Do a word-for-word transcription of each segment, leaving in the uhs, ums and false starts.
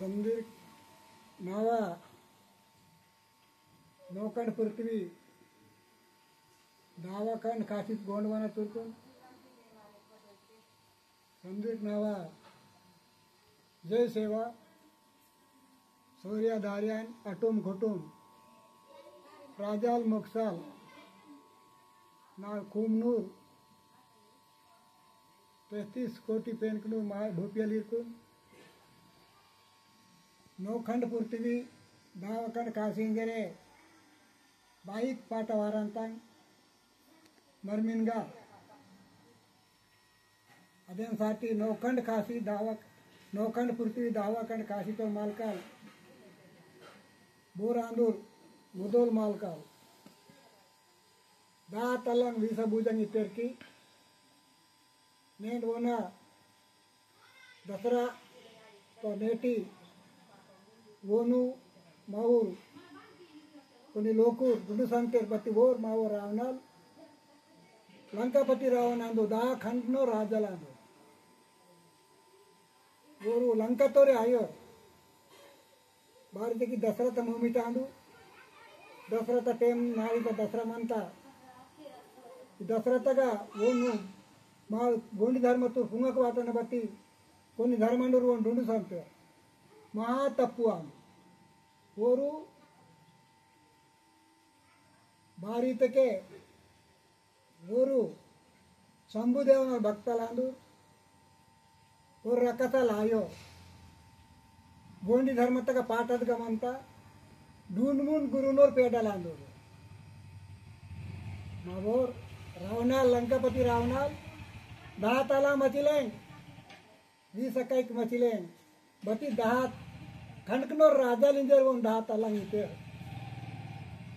समदीर नावा नौखंड पृथ्वी दावा खंड काशित गोंडवाना तुर्कुन। समदीर नावा जय सेवा, सोरिया धारियान अटुम घुटुम, राजाल मोक्साल, ना खूमनूर, तैंतीस कोटि पेनकनूर मा भूपिया लीरकुन। नौखंड पृथ्वी दावकन कासिंजरे बाईक पाटा वारंतंग मरमिनगा। अदेन साटी नौखंड कासी दावक, नौखंड पृथ्वी दावकन कासी तो मालकाल बोरांदुर मुदोल मालकाल दा तलंग वीसा भुजंग इत्तेरकी। नेंड ओना दसरा तो नेटी ओनु मावुर कोनी लोकुर दुडु संतेर बत्ती ओर मावुर रावणाल लंकापति रावण आंदो दा खंडनो राजल आंदो। ओरु लंका तोरे आयो। भारत की दशरथ मुमिट आंदु। दशरथ टेम नारी का दसरा मनता। दशरथ का ओनु मा गोंडी धर्म तो फुंगक वाता न बत्ती। कोनी धर्म अंडुर ओन डुंडु संते। महा तप्पु आंदु। ओरु बारी तके ओरु शंभुदेवन भक्तलांदु। ओर रकतल आयो। गोंडी धर्मतक पाटद गमंता। डूनमुन गुरुनोर पेडलांदु। मावोर रावणाल लंकापति रावणाल दातला मचिलें। वीस कैक मचिलें। बती दहा खंडकनोर राजा लिंजर वो दहा तलंग इते।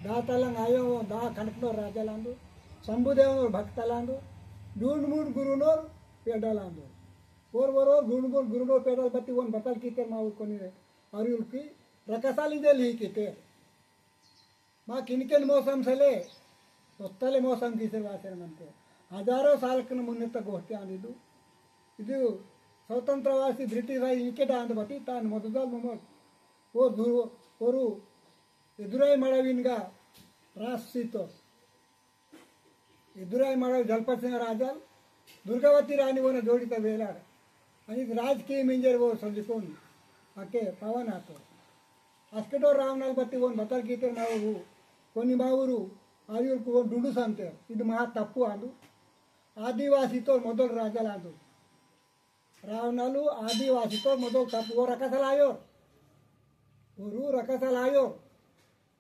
दहा तलंग आयो वो दहा खंडकनोर राजा लांदु। शंभुदेवनोर भक्त लांदु। डून मूड गुरुनोर पेडा लांदु। ओर वरोर डून मूड गुरुनोर पेडा बती वन बतल कीते माउर कोनी रे। अरुल की रकसा लिंजर ही कीते। मा किनकेन मौसम सेले, तोत्तले मौसम किसे वासेर मनते। हजारों साल कन मुन्ने तक गोष्टी आंदी दु। इदु स्वतंत्रवासी ब्रिटिश आई इनके डांद बटी तान मददल ममत। ओ दु-, ओरु एदुराई मड़ाविनगा रास सीतो। एदुराई मड़ाव जलपत सिंह राजल, दुर्गावती रानी वोन जोड़ित वेलाड़। अनि राजकीय मिंजर वो सलिकोन, अके पावन आतो। अस्केटो रावणाल बत्ती वोन बतल कीतेर मावुरु, कोनी मावुरु, आयुर को वोन डुडू संतेर, इद महा तप्पु आंदु। आदिवासी तो मोदल राजल आंदु। रावणालु आदिवासी तो मोदल तप्पु वो रकसल आयोर। उरु रकसल आयोर।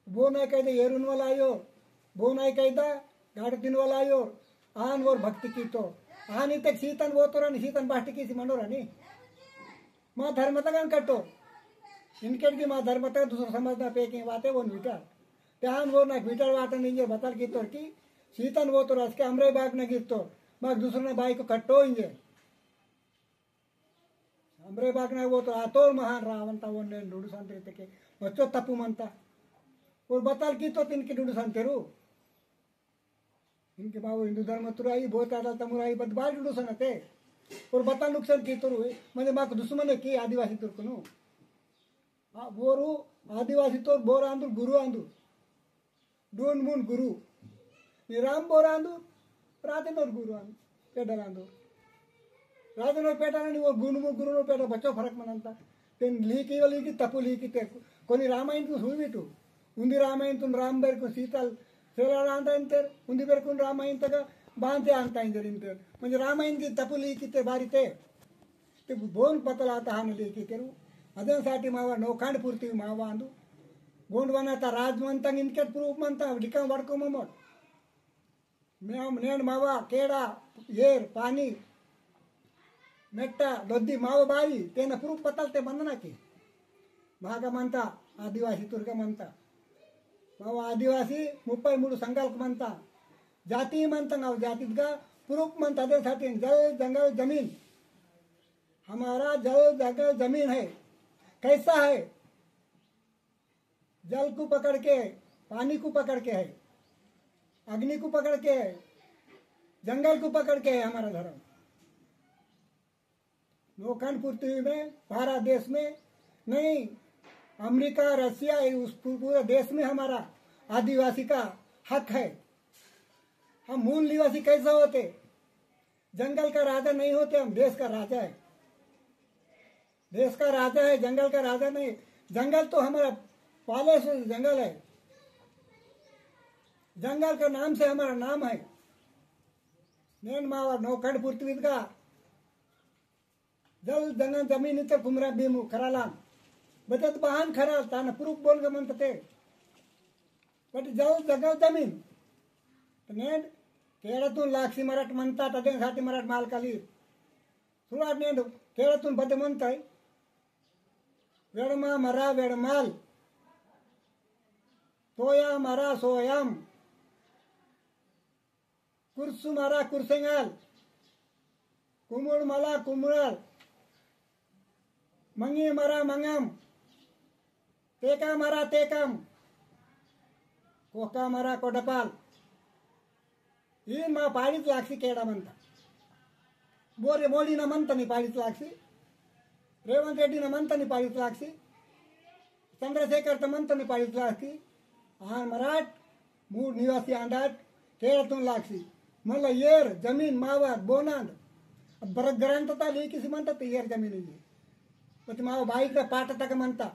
बोनाई कैदा एरुन वाला आयोर। बोनाई कैदा गाड़ दिन वाला आयोर। आन वोर भक्ति कीतोर। आन इतक सीतन वोतोर अनि सीतन बाष्टी कीसी मनोर अनि। मा धर्म तगन कट्टो। इनकेट की मा धर्म तक दूसरा समाज ना पेकिंग वाते वोन विटार। ते आन वोर ना विटार वातन इंजे बतल कीतोर की सीतन वोतोर अस्के अमरे बाग ना गिरतोर। मा दूसरा ना बाई को कट्टो इंजे। अमरे बाग ना वोतोर आतोर महान रावण ता वोन ने डुडू संतेर इतके बच्चो तप्पु मनता। ओर बतल कीतो तिनकी डुडू संतेरु। इनके बाबू हिंदू धर्म तुराई, बहुत आदल तमुराई, बद बाल डुडू सनते। ओर बतल नुकसान कीतोर हुए, म्हणजे माक दुश्मन है की आदिवासी तुर्कनु। आ, बोरू आदिवासी तोर बोर आंदुर गुरु आंदुर। डून मुन गुरु। नि राम बोर आंदुर, राजनोर गुरु आंदुर, पेडल आंदुर। राजनोर पेडल नि वो गुण मुन गुरु नोर पेडल बच्चो फरक मनंता। तेन लीकी वाली की तपु लीकी ते। कोनी रामायण तू हुई बिटू। उन्दी रामायण तुन राम बेर को सीतल सेला आंता इंतेर। उन्दी बेर कुन रामायण तक बांते आंता इंतेर इंतेर। म्हणजे रामायण की तपु लीकी ते बारी ते। ते बोन पतला तहान लेके तेरु। अदेन साटी मावा नौखंड पूर्ति मावा आंदु। गोंडवाना ता राज मंता इनके प्रूफ मंता, डिकम वड़को ममोट। मैं नेंड मावा, केड़ा, येर, पानी, मेट्टा, दोद्दी, मावा बाई, तेना प्रूफ पतल ते मंदना की। भागा मंता, आदिवासी तुर्गा मंता। मावा आदिवासी, मुप्पै मूडु संघालक मंता। जाति मंता, गाव जाति का प्रूफ मंता, अदेन साटी जल, जंगल, जमीन। हमारा जल, जंगल, जमीन है। कैसा है? जल को पकड़ के, पानी को पकड़ के है, अग्नि को पकड़ के है, जंगल को पकड़ के है हमारा धर्म। नौखंड पृथ्वी में, भारत देश में नहीं, अमेरिका, रशिया, ये उस पू-, पूरे देश में हमारा आदिवासी का हक है। हम मूल निवासी कैसे होते? जंगल का राजा नहीं होते, हम देश का राजा है। देश का राजा है, जंगल का राजा नहीं। जंगल तो हमारा पाले से जंगल है, जंगल का नाम से हमारा नाम है। नेन मावा नौखंड पृथ्वी का जल जंगल जमीन इतर कुमरा भीमु खरालान बचत बहान खराल तान प्रूफ बोल के मन तते। बट जल जंगल जमीन तने केड़ा तू लाक्षी मराठ मनता तदे साथी मराठ माल काली। सुराट ने केड़ा तू बद मनता है। वेड़मा मरा वेड़माल, तोया मरा सोयाम, कुर्सु मरा कुर्सेंगाल, कुमुड़ मला कुमुड़ाल, मंगी मरा मंगाम, तेका मरा तेकाम, कोका मरा कोडपाल। ईन मा पाड़ीत लाक्सी केड़ा मनता। बोरे मोदी न मनता नी पाड़ीत लाक्सी, रेवंत रेड्डी न मनता नी पाड़ीत लाक्सी, चंद्रशेखर त मनता नी पाड़ीत लाक्सी। आन मराठ मूल निवासी आंदाट केड़ा तुन लाक्सी। मला येर जमीन मावा बोनांद। अब बरक ग्रंथ ता लेकिसी मनता ते येर जमीन ये। पति मावा बाइक ना पाट तक मनता।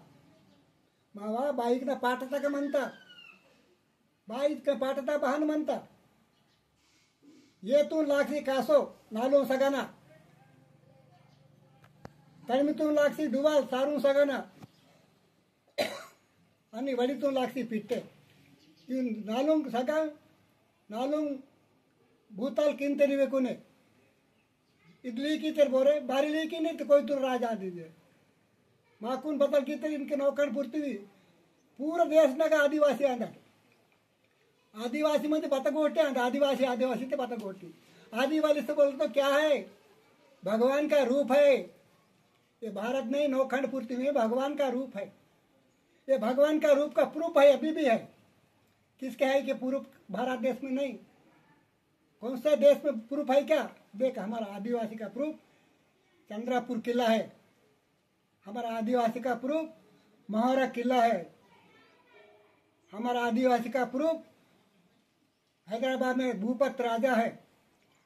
मावा बाइक ना पाट तक मनता। बाइक का पाट ता बहान मनता। ये तुन लाक्सी कासो नालुंग सगाना। तड़मी तुन लाक्सी दुवाल सारुंग सगाना। अनि वड़ी तुन लाक्सी पिट्टे। इन नालुंग सगा, नालुंग भूताल किंते निवे कुने। इदली की तेर बोरे, बारी ली की नहीं तो कोई तुन राजा दीजिए। माकुन बतल की तेर इनके नौखंड पृथ्वी। पूरा देश नगा आदिवासी आंदा। आदिवासी म्हणजे बतगोटे आंदा, आदिवासी, आदिवासी ते बतगोटे। आदिवासी से बोलते तो क्या है? भगवान का रूप है। ये भारत नहीं, नौखंड पृथ्वी में भगवान का रूप है। ये भगवान का रूप का प्रूफ है, अभी भी है। किसके है कि प्रूफ भारत देश में नहीं? कौन सा देश में प्रूफ है क्या? देख, हमारा आदिवासी का प्रूफ चंद्रापुर किला है, हमारा आदिवासी का प्रूफ महारा किला है, हमारा आदिवासी का प्रूफ हैदराबाद में भूपत राजा है।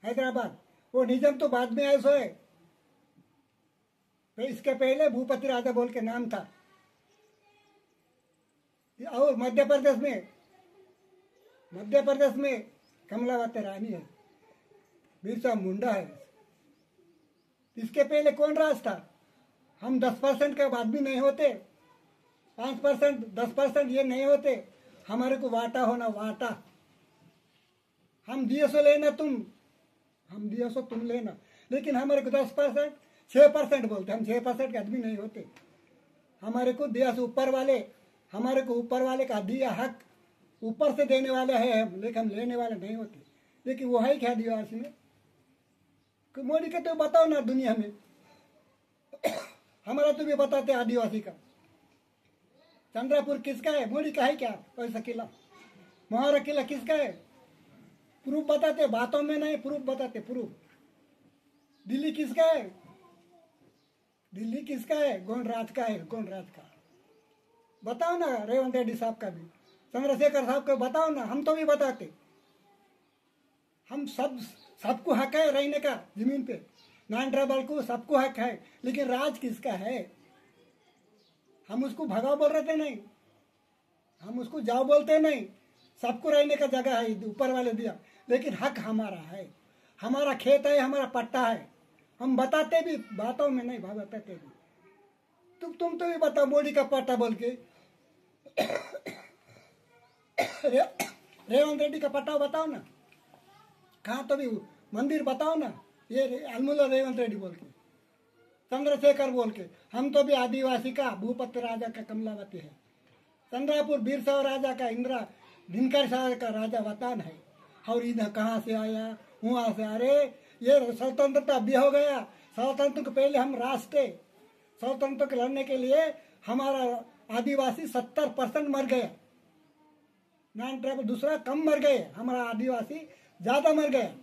हैदराबाद, वो निजाम तो बाद में आए सो है, तो इसके पहले भूपति राजा बोल के नाम था। और मध्य प्रदेश में, मध्य प्रदेश में कमलावती रानी है, बिरसा मुंडा है। इसके पहले कौन राज था? हम दस परसेंट का आदमी नहीं होते, पाँच परसेंट, दस परसेंट ये नहीं होते। हमारे को वाटा होना, वाटा। हम दिए सो लेना तुम, हम दिए सो तुम लेना, लेकिन हमारे को दस परसेंट, छः परसेंट बोलते, हम छः परसेंट के आदमी नहीं होते। हमारे को दिया सो ऊपर वाले, हमारे को ऊपर वाले का दिया हक, ऊपर से देने वाले हैं हम, लेकिन हम लेने वाले नहीं होते। लेकिन वो है क्या दिया इसमें? कि मोदी का तो बताओ ना दुनिया में। हमारा तो भी बताते आदिवासी का। चंद्रापुर किसका है? मोदी का है क्या? पैसा किला, महारा किला किसका है? प्रूफ बताते, बातों में नहीं, प्रूफ बताते, प्रूफ। दिल्ली किसका है? दिल्ली किसका है? गोंड राज का है, गोंड राज का। बताओ ना रेवंत रेड्डी साहब का भी, चंद्रशेखर साहब का बताओ ना, हम तो भी बताते। हम सब, सबको हक है रहने का जमीन पे। नॉन ट्राइबल को सबको हक है, लेकिन राज किसका है? हम उसको भगाओ बोल रहे थे नहीं, हम उसको जाओ बोलते नहीं। सबको रहने का जगह है, ऊपर वाले दिया, लेकिन हक हमारा है। हमारा खेत है, हमारा पट्टा है। हम बताते भी, बातों में नहीं, बताते भी। तुम तुम तो भी बताओ, मोदी का पट्टा बोल के। रे, रेवंत रेड्डी का पट्टा बताओ ना, कहाँ तो भी मंदिर बताओ ना। ये रे-, अलमुल्ला रेवंत रेड्डी बोल के, चंद्रशेखर बोल के, हम तो भी आदिवासी का, भूपत राजा का कमलावती है। चंद्रापुर बीरसाव राजा का, इंदिरा, दिनकर साहब का राजा वतान है। और इधर कहाँ से आया, वहाँ से, अरे, ये स्वतंत्रता भी हो गया। स्वतंत्र के पहले हम राष्ट्र, स्वतंत्र के लड़ने के लिए हमारा आदिवासी सत्तर परसेंट मर गया। नॉन ट्राइबल दूसरा कम मर गए, हमारा आदिवासी ज्यादा मर गया।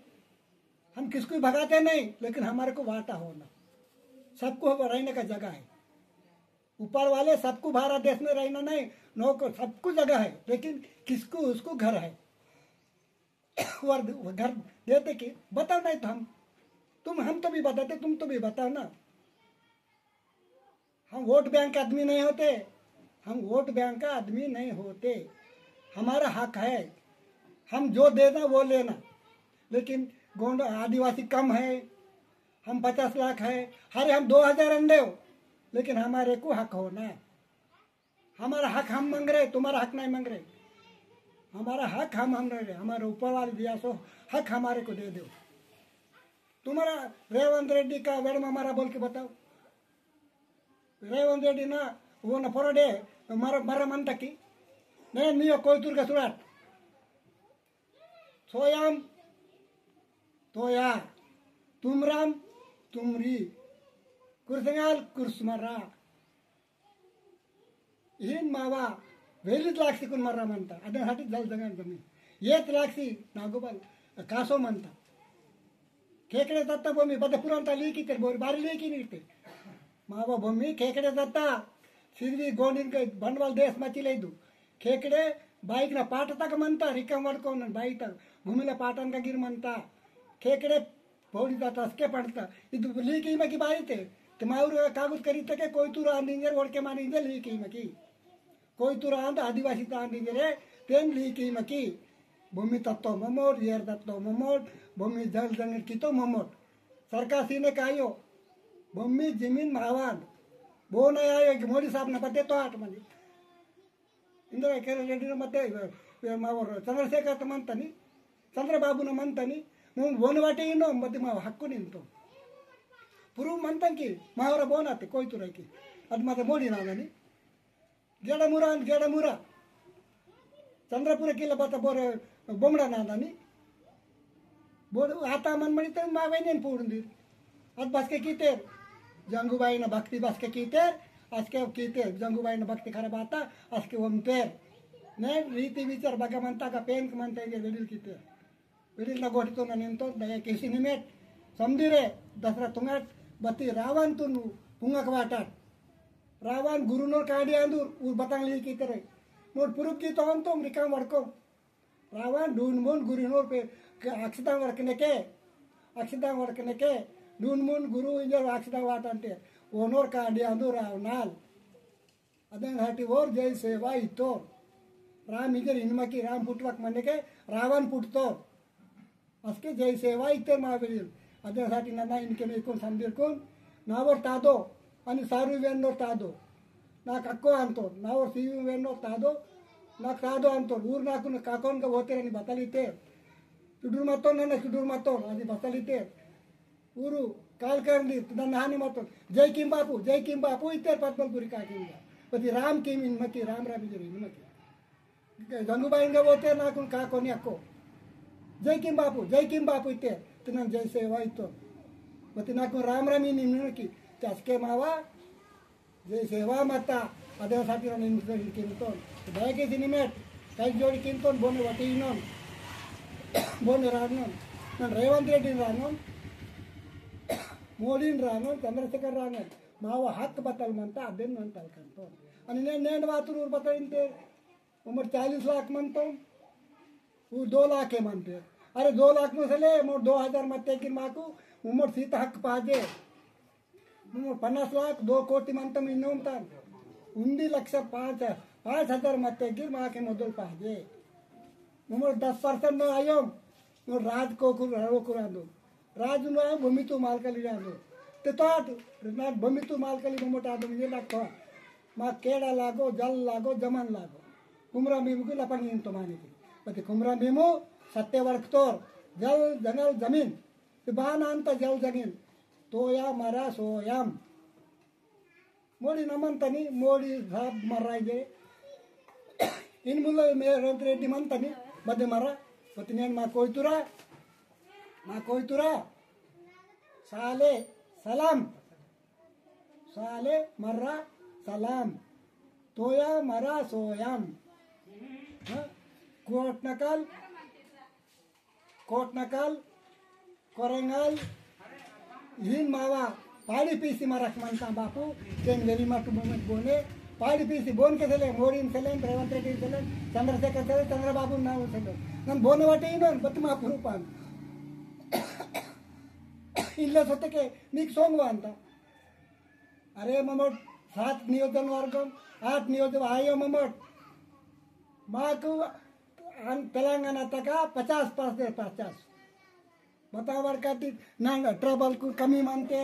हम किसको भी भगाते नहीं, लेकिन हमारे को वाटा होना, सबको रहने का जगह है। ऊपर वाले सबको भारत देश में रहना नहीं, नौकर सबको जगह है, लेकिन किसको उसको घर है। वर-, घर देते कि बताओ नहीं तो हम, तुम, हम तो भी बताते, तुम तो भी बताओ ना। हम वोट बैंक का आदमी नहीं होते, हम वोट बैंक का आदमी नहीं होते। हमारा हक है, हम जो देना वो लेना, लेकिन गोंड आदिवासी कम है, हम पचास लाख है, अरे हम दो हजार अंडे हो, लेकिन हमारे को हक होना। हमारा हक हम मांग रहे, तुम्हारा हक नहीं मांग रहे। हमारा हक हम, हम रह रहे, हमारे ऊपर वाले दिया सो हक हमारे को दे दो। तुम्हारा रेवंत रेड्डी का वेड़मा मारा बोल के बताओ। रेवंत रेड्डी ना, वो ना पोरडे, मारा, मारा मनता की? नहीं, नहीं, कोई तुर का सुराट। सोयाम, तोया, तुमराम, तुमरी, कुरसंगाल, कुरसमरा। इहिन मावा वेलित लाक्सी कुन मर्रा मनता, अदन हटी जल जंगल जमीन। येत लाक्सी नागोबाल कासो मनता। खेकड़े तत्ता बोमी बद पुरान ता लीकी तेर बोरी बारी लीकी नीते। मावा बोमी खेकड़े तत्ता सिरवी गोंडिन के बनवाल देश मची लेदु। खेकड़े बाइक ना पाट तक मनता, रिकम वड़कोन बाइक तक घुमिला पाटन का गिर मनता। खेकड़े पौड़ी ता तसके पड़ता। इदु लीकी मकी बाई ते। ते माउर कागुत करी तके कोई तू रान इंजर, वड़के मान इंजर लीकी मकी। कोई तू रान आदिवासी तान इंजर है, तेन लीकी मकी। भूमि तत्तो ममोट, येर तत्तो ममोट, भूमि जल जंगल की तो ममोट। सरकार सीने कायो, भूमि जमीन मावान। बोना आयो कि मोदी साहब ने पते तो आठ मनी। इंद्रा केरे रेड्डी न मते, वे, वे मावर चंद्रशेखर त मंतनी, चंद्रबाबु न मंतनी, मु बोन वाटे इनो मते माव हक्कु निंतो। पुरु मंतन की, मावर बोन आते, कोई तुरा की। अद मते मोड़ी ना गनी। गेड़ा मुरा, गेड़ा मुरा। चंद्रपुर की लबत बोर बोमड़ा ना दानी। बोर आता मन मणि तन मा वैनेन पूर्ण दीर। अद बसके कीतेर। जंगुबाई न भक्ति बसके कीतेर। असके कीतेर। जंगुबाई न भक्ति खराब आता। असके वमतेर। ने रीति विचार भगवंता का पेन क मनते ये वेडिल कीतेर। वेडिल न गोटी तो न निंतो दया केसी निमेट। समझी रे दसरा तुंगाट बती रावण तुनु पुंगक वाटाट। रावण गुरुनोर कांडी आंदूर उर बतांग ली कीतेर। मोर पुरुप की तो अंतोम रिकाम वड़को। रावण डून मोन गुरुनोर पे के अक्षता वड़कने के, अक्षता वड़कने के, डून मोन गुरु इंजर अक्षता वाटंते, ओनोर कांडी आंदो रावणाल। अदेन हाटी वोर जय सेवा इतोर। राम इंजर इनमकी राम पुटवक मने के रावण पुटतोर। असके जय सेवा इत्ते मावेरियल। अदेन साटी नना इनके में इकुन संदिर कुन। नावर तादो, अनि सारू वेन्नोर तादो। नाक अक्को अंतोर, नावर सीवी वेन्नोर तादो। नाक तादो अंतोर, ऊर नाकुन काकोन का वोतेर अनि बतलिते। चुडुर मतोन, नना चुडुर मतोन, अनि बतलिते। ऊरु काल करंदी, नना हानि मतोन। जय किम बापू, जय किम बापू, इत्ते पद्मलपुरी काकिंगा। पति राम किम इनमकी, राम राम इजर इनमकी। जंगुबाई इंगे वोते नाकुन का कोनी अक्को। जय किम बापू, जय किम बापू इत्ते, तिनन जय सेवा इत्तो। मति नाकुन राम राम इन्नी मिनकी, ते असके मावा, जय सेवा मत्ता, अदे साटी रन इन्नी किंतोन। दया केसी निमेट, कई जोड़ी किंतोन, बोने वटी इनोन, बोने रानोन, नन रेवंत रेड्डी रानोन, मोदीन रानोन, चंद्रशेखर रानोन, मावा हक बतल मंता, अदेन मंतल कंतोन। अनि ने, नेंड वातुर उर बतल इंते, उमर चालीस लाख मनतोम, वो दो लाख है मनते। अरे दो लाख में से ले, मोर दो हजार मत तेकिन माकू, उमर सीत हक पाजे। उमर पन्नास लाख, दो कोटि मनतम इन्नोम तान। उन्दी लक्ष पाँच, पाँच हजार मत तेकिन माके मोदल पाजे। उमर दस परसेंट न आयोम, मोर राज को कुर, रो कुरांदो। राजुना भूमितु मालकली राजु। ते तो आत, ना भूमितु मालकली ममोट आदम ये लागतो। मा केड़ा लागो, जल लागो, जमन लागो। कुमरा भीम की लपंग इन तो माने की। पति कुमरा भीमो सत्य वर्क तोर, जल, जंगल, जमीन। ते बान अंत जल जमीन। तोया मरा सोयम। मोड़ी नमन तनी, मोड़ी साहब मर्रा इजे। इन मुल्ला में रेवंत रेड्डी मन तनी, बदे मर्रा। पतिनेन मा कोईतुरा, मा कोईतुरा। साले सलाम। साले मर्रा सलाम। तोया मरा सोयाम। हाँ? कोट नकल कोटनकल, कोरेंगल, हिन मावा, पाड़ी पीसी मरक मनता बापू, तेन वेली मटु मोमेट बोने, पाड़ी पीसी बोन के सेले, मोदीन सेले, रेवंत रेड्डी सेले, चंद्रशेखर सेले, चंद्रबाबू नायडू सेले। नन बोने वाटे इनोन, बत मा पुरुपान। इल्ले सोते के, मीक सोंग वांता। अरे ममोट, सात नियोजन वर्गम, आठ नियोजन आयो ममोट। माकु अन तेलंगाना तका पचास percent, पचास। बतावर काटी ना ट्राइबल कु कमी मानते,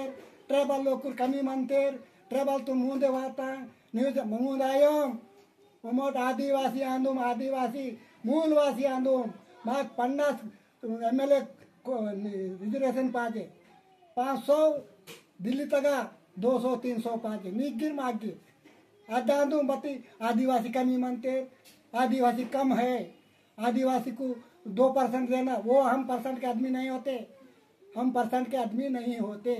ट्राइबल लोग कु कमी मानते, ट्राइबल तो मुंदे वाता, न्यूज मुंद आयो, ममोट आदिवासी आंदुम, आदिवासी मूलवासी आंदुम, माक पन्नास MLA को रिजर्वेशन पाजे, पाँच सौ दिल्ली तगा, दो सौ तीन सौ पाजे, निगिर मागिर। अदांदुम बती आदिवासी कमी मानते, आदिवासी कम है, आदिवासी को दो percent देना, वो हम percent के आदमी नहीं होते, हम percent के आदमी नहीं होते,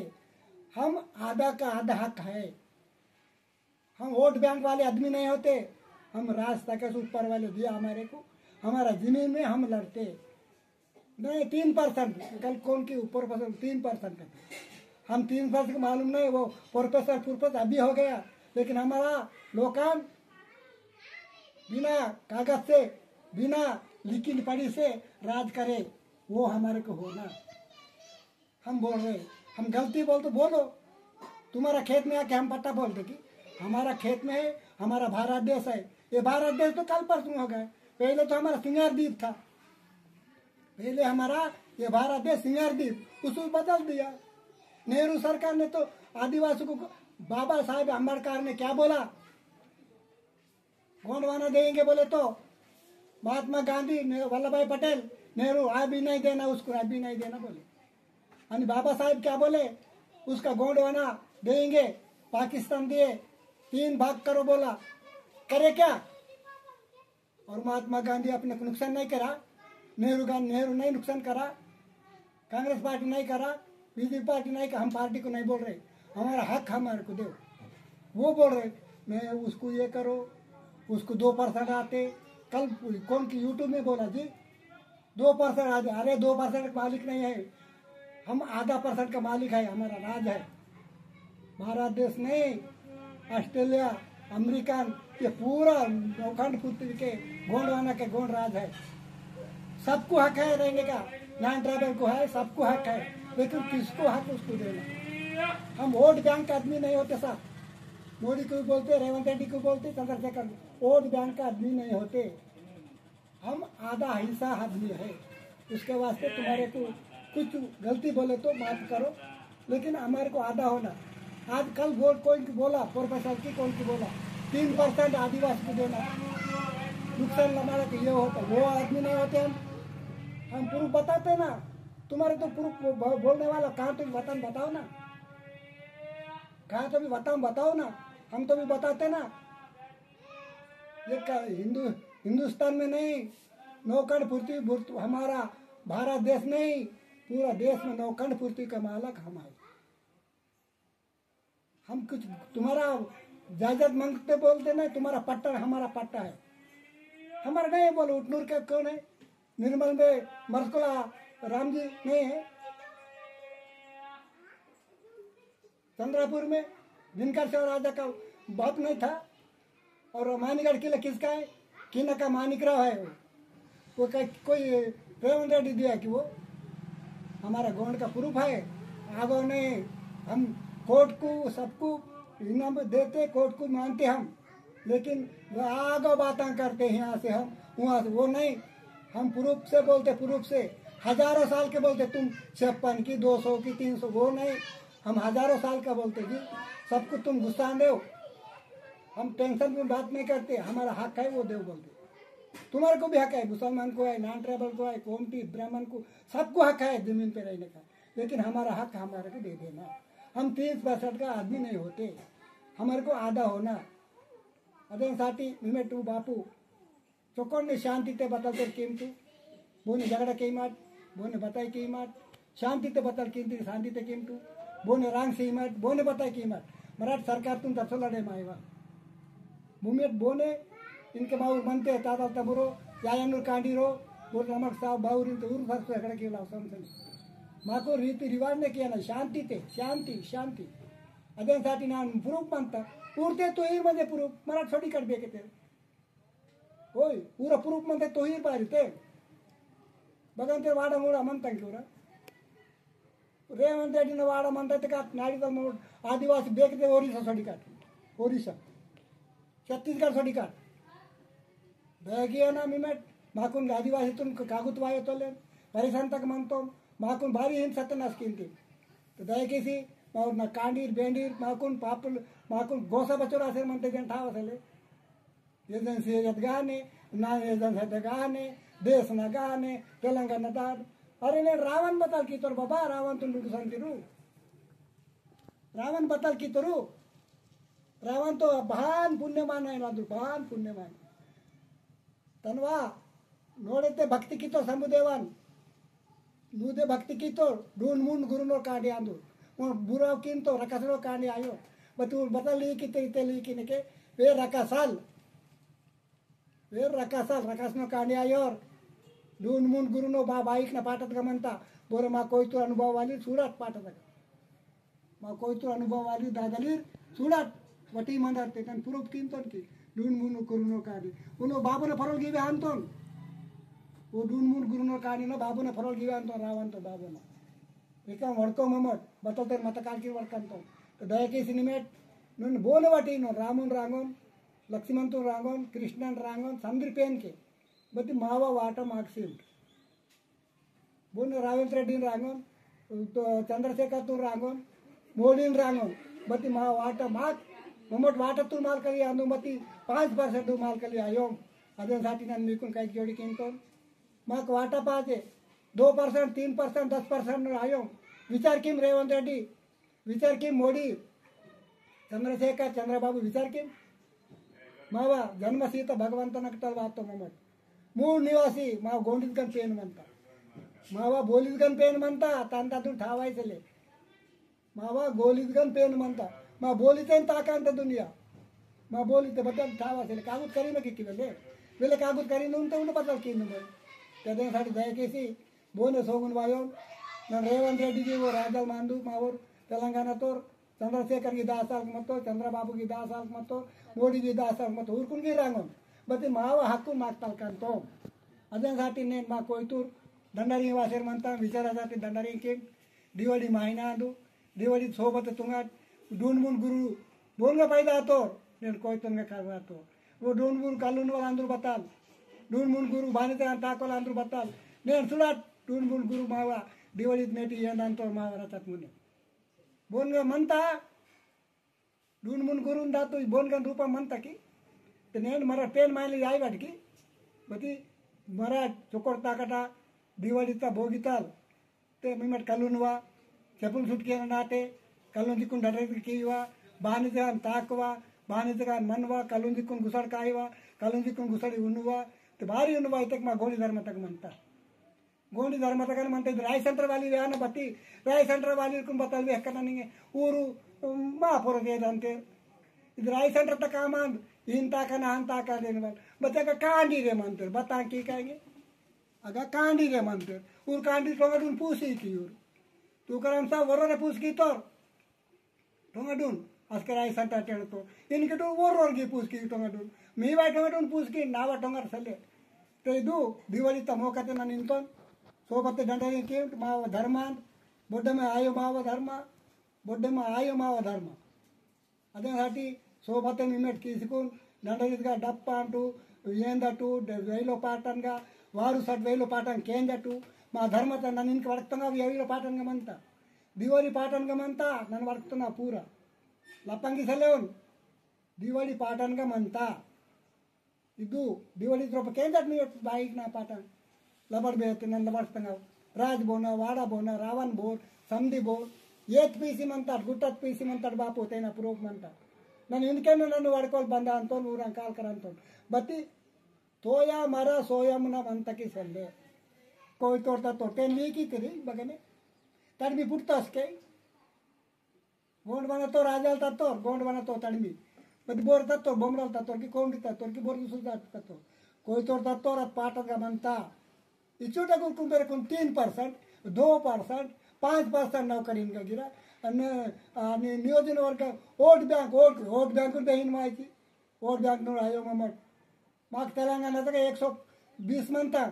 हम आधा का आधा हक है। हम वोट बैंक वाले आदमी नहीं होते, हम रास्ता के ऊपर वाले दिया हमारे को, हमारा जमीन में हम लड़ते। नहीं, तीन percent, कल कौन की ऊपर percent, तीन percent है। हम तीन percent को मालूम नहीं, वो प्रोफेसर प्रोफेसर अभी हो गया, लेकिन हमारा लोकान बिना कागज से, बिना लिखिन पढ़ी से राज करे, वो हमारे को होना। हम बोल रहे, हम गलती बोल तो बोलो, तुम्हारा खेत में आके हम पट्टा बोल दे कि हमारा खेत में है, हमारा भारत देश है। ये भारत देश तो कल परसों हो गए, पहले तो हमारा सिंगार दीप था, पहले हमारा ये भारत देश सिंगार दीप, उसको बदल दिया। नेहरू सरकार ने तो आदिवासी को, बाबा साहेब अम्बेडकर ने क्या बोला? गोंडवाना देंगे बोले तो महात्मा गांधी ने, वल्लभ भाई पटेल, नेहरू, अभी नहीं देना उसको, अभी नहीं देना बोले। यानी बाबा साहेब क्या बोले? उसका गोंडवाना देंगे, पाकिस्तान दिए, तीन भाग करो बोला, करे क्या? और महात्मा गांधी अपने को नुकसान नहीं करा, नेहरू गांधी, नेहरू नहीं नुकसान करा, कांग्रेस पार्टी नहीं करा, बीजेपी पार्टी नहीं करा, हम पार्टी को नहीं बोल रहे, हमारा हक हमारे को दो। वो बोल रहे, मैं उसको ये करो, उसको दो परसेंट आते। कल कौन की YouTube में बोला जी, दो परसेंट आते। अरे, दो परसेंट का मालिक नहीं है, हम आधा परसेंट का मालिक है, हमारा राज है। भारत देश नहीं, ऑस्ट्रेलिया, अमेरिकन, ये पूरा नौखंड पृथ्वी के गोंडवाना के गोंड राज है। सबको हक है रहने का, नॉन ट्राइबल को है, सबको हक है, लेकिन किसको हक उसको देना। हम वोट बैंक आदमी नहीं होते साहब। मोदी को भी बोलते, रेवंत रेड्डी को बोलते, चंद्रशेखर, वोट बैंक का आदमी नहीं होते। हम आधा हिस्सा आदमी है, उसके वास्ते तुम्हारे को कुछ गलती बोले तो माफ करो, लेकिन हमारे को आधा होना। आज कल बोल कोई की बोला, प्रोफेसर की कौन की बोला, तीन परसेंट आदिवासी को देना, नुकसान हमारा को ये होता, वो आदमी नहीं होते हम। हम प्रूफ बताते ना, तुम्हारे तो प्रूफ बोलने वाला कहाँ, तुम वतन बताओ ना, कहाँ तो भी वतन बताओ ना, हम तो भी बताते ना। ये का हिंदू, हिंदुस्तान में नहीं, नौखंड पृथ्वी, पृथ्वी हमारा भारत देश नहीं, पूरा देश में नौखंड पृथ्वी का मालक हम है। हम कुछ तुम्हारा जायदाद मांगते बोलते नहीं, तुम्हारा पट्टा हमारा पट्टा है। हमारा नहीं बोलो, उटनूर का कौन है? निर्मल में मरसकोला राम जी नहीं है? चंद्रपुर में दिनकर सिंह राजा का बाप नहीं था? और मानिगढ़ किला किसका है? किला का मानिक राव है वो। वो कह-, कोई रेवंत रेड्डी दिया कि वो हमारा गोंड का प्रूफ है। आगो नहीं, हम कोर्ट को सबको इनाम देते, कोर्ट को मानते हम, लेकिन वो आगो बातें करते हैं यहाँ से हम, वहाँ से वो नहीं। हम प्रूफ से बोलते, प्रूफ से हजारों साल के बोलते, तुम छप्पन की, दो सौ की, तीन सौ, वो नहीं। हम हजारों साल का बोलते जी, सबको तुम गुस्सा दो, हम टेंशन में बात नहीं करते, हमारा हक है वो दो बोलते। तुम्हारे को भी हक है, मुसलमान को है, नॉन ट्राइबल को है, कोमटी ब्राह्मण को, सबको हक है जमीन पे रहने का, लेकिन हमारा हक हमारे को दे देना। हम तीस परसेंट का आदमी नहीं होते, हमारे को आधा होना। अदेन साटी मिमेटू बापू चोकोन ने शांति ते बतल तेर कीमटू, बोने झगड़ा कीमट, बोने बताई कीमट, शांति ते बतल कीमटू, शांति ते कीमटू, बोने रांग सीमट, बोने बताई कीमट। मराठ सरकार तुम दसो लड़े मायवा। भूमियत बोने, इनके माउर मनते, तादल तमुरो, यायनुर कांडीरो, बोल रमक साहब बाउर इन तो उर फर्क से खड़ा किया लाओ समझे। माको रीति रिवाज ने किया ना, शांति ते, शांति, शांति। अदेन साटी नान proof मंता। उरते तोहीर मंजे proof, मरा छोटी कर बेके ते। ओय, पूरा proof मंते तोहीर बारी ते। बगन ते वाड़ा मोड़ा मंता क्यों रा? रेवंत रेड्डी ने वाड़ा मंता ते का नाड़ी तो मोड़ आदिवासी बेके ते ओरिसा छोटी काट। ओरिसा। छत्तीसगढ़ छोटी काट। दयकिया ना मिमेट, माकुन आदिवासी तुन कागुत वायो तोले, परेशान तक मंतोम, माकुन भारी हिंसा तनास किंती। तो दयकेसी, माउर ना कांडीर, बेंडीर, माकुन पापुल, माकुन गोसा बचोर आसेर मंते जन ठाव असले। ये जन से यत गाने, ना ये जन से गाने, देश ना गाने, तेलंगाना दाद। अरे ने रावण बताल की तोर बाबा, रावण तुम बिल्कुल संतिरू। रावण बताल की तोरू। रावण तो भान पुण्यमान है लादू, भान पुण्यमान। तनवा नोड़े ते भक्ति की तो शंभुदेवन। नूदे भक्ति की तो डून मुन गुरु नो कांडी आंदू। उन बुराव किन तो रकस नो कांडी आयो। बतू बतल ली की ते, ते ली की ने के वे रकसल। वे रकसल, रकस नो कांडी आयोर। डून मुन गुरु नो बा-, बाइक ना पाटत गमनता। बोरे मा कोई तो अनुभव वाली सूरत पाटत। मा कोई तो अनुभव वाली दादलीर सूरत। वटी मंदर ते तन proof किन तन की। डून मुन गुरु नो कांडी। उनो बाबू ने फरोल गिवे आंतोन। वो डून मुन गुरु नो कांडी नो बाबू ने फरोल गिवे आंतोन रावण तो बाबू ने। एका वड़को ममट, बतल तेर मत काल की वड़कन तो। तो दया के सिनेमेट, नुन बोले वाटी नो रामुन रांगोन, लक्ष्मण तो रांगोन, कृष्णन रांगोन, समुद्र पेन के। बती मावा वाटा मार्कशीट। बोन रावेंद्र रेड्डीन रांगोन, तो चंद्रशेखर तू रांगोन, मोदीन रांगोन। बती मावा वाटा मार्क, ममट वाटा तू माल कली आंदु बती पाँच percent तू माल कली आयोम। अदेन साटी नन मीकुन काई जोड़ी किंतोन। माक वाटा पाजे, दो percent, तीन percent, दस percent आयोम। विचार किम रेवंत रेड्डी, विचार की मोदी, चंद्रशेखर, चंद्रबाबू विचार की मावा जन्मसीत भगवंतन अकटल वातो ममट। मूल निवासी मावा गोंडित गन पेन मंता। मावा बोलित गन पेन मंता, तांता तू ठावाई से ले। मावा गोलित गन पेन मंता। मा बोलित ताकांत दुनिया। मा बोलित बदल ठावा से ले। कागुत करी ना की की वेले। वेले कागुत करी नुन तो उन बदल की नुन। तेरे साथ दया केसी बोने सोगुन वायोन, नन रेवंत रेड्डी जी वो राजल मांदु मावोर, तेलंगाना तोर, चंद्रशेखर की दस साल मतो, चंद्रबाबू की दस साल मतो, मोदी की दस साल मतो, उरकुन की रांगोन। बती मावा हक्कु माक तलकन तो। अदेन साटी नेन मा कोईतुर, दंडारी वासेर मंता, विचारा जाती दंडारी के, दिवाली मायना आंदु, दिवाली सोबत तुंगा, डून मुन गुरु, बोलगा पैदा आतो, नेन कोईतुन का करवा तो। वो डून मुन कालून वाला अंदुर बताल, डून मुन गुरु बाने ते ताकोल अंदुर बताल, नेन सुलाट, डून मुन गुरु मावा, दिवाली नेटी येंदान तो मावा रचत मुने। बोनगा मंता, डून मुन गुरुन दातु बोनगा रूपा मंता की। ते नेन मरा पेन मायले आई बात की। बती मरा चोकोट ताकटा दिवाली ता भोगिताल। ते मिमट कलुनवा, चेपुल सुटकिया नाटे, कलुन दिकुन डडर कीवा, बानी जगान ताकवा, बानी जगान मनवा, कलुन दिकुन गुसड़ काईवा, कलुन दिकुन गुसड़ी उनुवा। ते बारी उनुवा इतक मा गोंडी धर्म तक मंता। गोंडी धर्म तक मंता। इद राय सेंटर वाली वे आना बती, राय सेंटर वाली कुन बतल वे हकना निंगे, ऊरू, मा पोर दे दंते। इद राय सेंटर तक आमान, इन ताका ना, अन ताका देने वाल। बच्चा का कांडी रे मंतर, बता की कहेंगे? अगा कांडी रे मंतर, ऊर कांडी टोंगाडून पूसी की ऊर। तू करम सा वरो रे पूस की तोर। टोंगाडून, अस्कर आई संता टेड़ तो। इनके तो वरो रे पूस की टोंगाडून। मी भाई टोंगाडून पूस की, नावा टोंगाड सले। ते दू, दिवाली तमो कते ना निंतन। सोबत डंडा के, मावा धर्मान, बोड्डे में आयो मावा धर्मा, बोड्डे में आयो मावा धर्मा। अदेन साटी सोबते मिमेट किसकुन, दंडरितगा डप्पांटू, येंदटू, डे-, वेलो पाटनगा, वारू सट वेलो पाटन केंदटू, मा धर्मता नन इनके वड़कतंगा, वेलो पाटनगा मंता। दिवाली पाटनगा मंता, नन वड़कतना पूरा। लपंगी सलेवन, दिवाली पाटनगा मंता। इदु दिवाली द्रोप केंदर नी बाइक ना पाटा। लबड़ बेत नन लबड़ तंगा। राज बोना, वाड़ा बोना, रावण बोर, समदी बोर। येत पीसी मंताट, गुट्टत पीसी मंताट बापू, तेना proof मंताट। नन इनके नन वाड़कोल बंदा अंतोन, ऊरं काल कर अंतोन। बती तोया मरा सोया मुना मंता की सल्ले। कोई तोड़ता तो तेन ली की तेरी बगने। तड़मी पुटता सके। गोंड बना तो राजाल तत्तोर, गोंड बना तो तड़मी। बद बोर तत्तोर, बोमराल तत्तोर की कोंडी तत्तोर की बोर दूसरी जात तत्तोर। कोई तोर तत्तोर अत पाटन का बनता। इचोटा को कुंबर कुन तीन percent, दो percent, पाँच percent नौकरी इनका गिरा। अन्ने, आ, नि-, नियोजन वर्ग vote bank, vote, vote bank उन दहिन माइकी, वोट बैंक नुर आयो ममट। माक तेलंगाना तक एक सौ बीस मंता,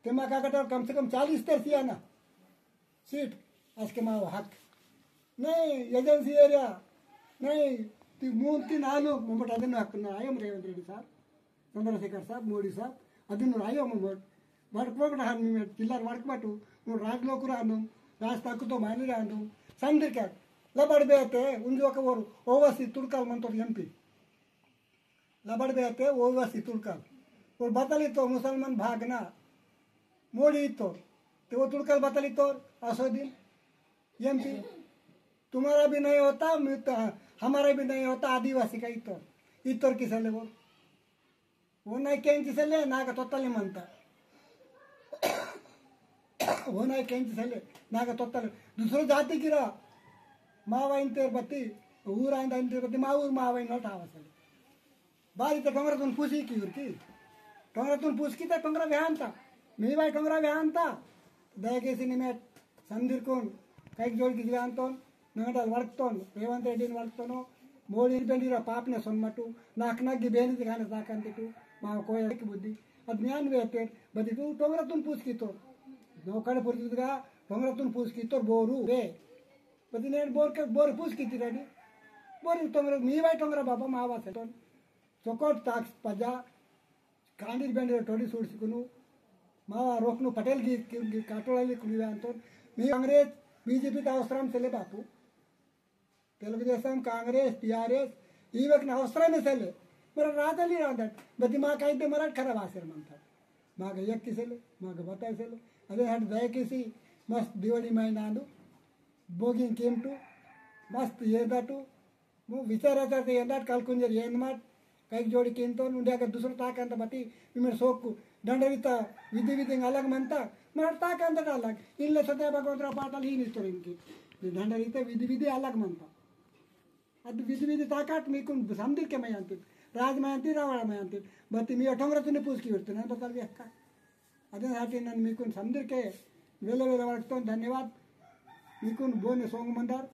ते माक अगट कम से कम चालीस तर सियाना सीट, असके माव हक। नहीं, एजेंसी एरिया, नहीं, ती मून ती नालू, ममट अदिन हक ना आयो रेवंत रेड्डी साहब। चंद्रशेखर साहब, मोदी साहब, अदिन रायो ममोट, वड़क वड़क रहन में, चिल्लर वड़क बटू, नु राज लोकुर आंदुम, राज ताकु तो मानी रांदुम, संदिर क्या, लबड़ बेते, उन जो का वो ओवसी तुड़कल मन तो एमपी। लबड़ बेते, ओवसी तुड़कल। और बतली तो मुसलमान भागना, मोदी तो, ते वो तुड़कल बतली तो, असो दिन, एमपी, तुम्हारा भी नहीं होता, मैं तो, हमारा भी नहीं होता, आदिवासी का इतोर, इतोर किसे ले वो? वो नहीं केंची से ले, नाग तोतले मनता। वो नहीं केंची से ले, नाग तोतले। दूसरो जाति की रहा, मावा इन तेर बत्ती, ऊर आइन दा इन तेर बत्ती, मा ऊर मावा इन नोट आवा से ले। बारी ते टोंगरा तुन पूसी की उरकी। टोंगरा तुन पूस की ते टोंगरा व्यान ता। मी भाई टोंगरा व्यान ता। दया के सिनेमेट संदिर कोन। कैक जोड़ की जिलान तोन। नंगडल वर्क तोन। रेवंत रेड्डी वर्क तोनो। मोड़ी बेंडी रा पाप ने सोन मटू। नाक नाक की बेंडी दिखाने ताकन तिटू। माँ कोई एक बुद्धि। अब न्यान वे पेट। बदी तू टोंगरा तुन पूस की तो। नौकड़ पुरजुदगा। टोंगरा तुन पूस की तो बोरू। वे। बदी ने बोर के, बोर पूस की ती रेडी। बोर टोंगरा, मी भाई टोंगरा बाबा मावा से तोन। चोकोट ताक पजा, कांडीर बेंडीर टोडी सूड सिकुनु, मावा रोकनु पटेल गी, गी, गी काटोला ली कुली वांतोन, मी कांग्रेस, बीजेपी ता अवसरम सेले बापू, तेलुगुदेशम, कांग्रेस, टीआरएस, ईवेक ना अवसरम सेले, मरा राजली रांदट, बदी मा काइदे मराठ खराब आसर मंता, माग यक्की सेले, माग बता सेले, अदे हट दयकेसी, मस्त दिवाली माई नांदू, बोगिन केमटू, मस्त येदाटू, मु विचार आता ते एंदाट काल कुंजर एंद माट, कई जोड़ी किंतोन, उंडे अगर दूसरो ताक अंत बती, इमेर सोक, डंडरीता विधि विधि अलग मनता, मर ताक अंत अलग, इनले सत्य भगवंतरा पाटल ही निस्तोर इनकी। डंडरीता विधि विधि अलग मनता। अद विधि विधि ताकाट मीकुन समदिर के मयांती, राज मयांती, रावण मयांती, बती मी अठोंगरा तुने पूछ की उठते ना, बता व्यक्का। अदन हाटी नन मीकुन समदिर के वेले वेले वरकतोन धन्यवाद। मीकुन बोने सोंग मंदार,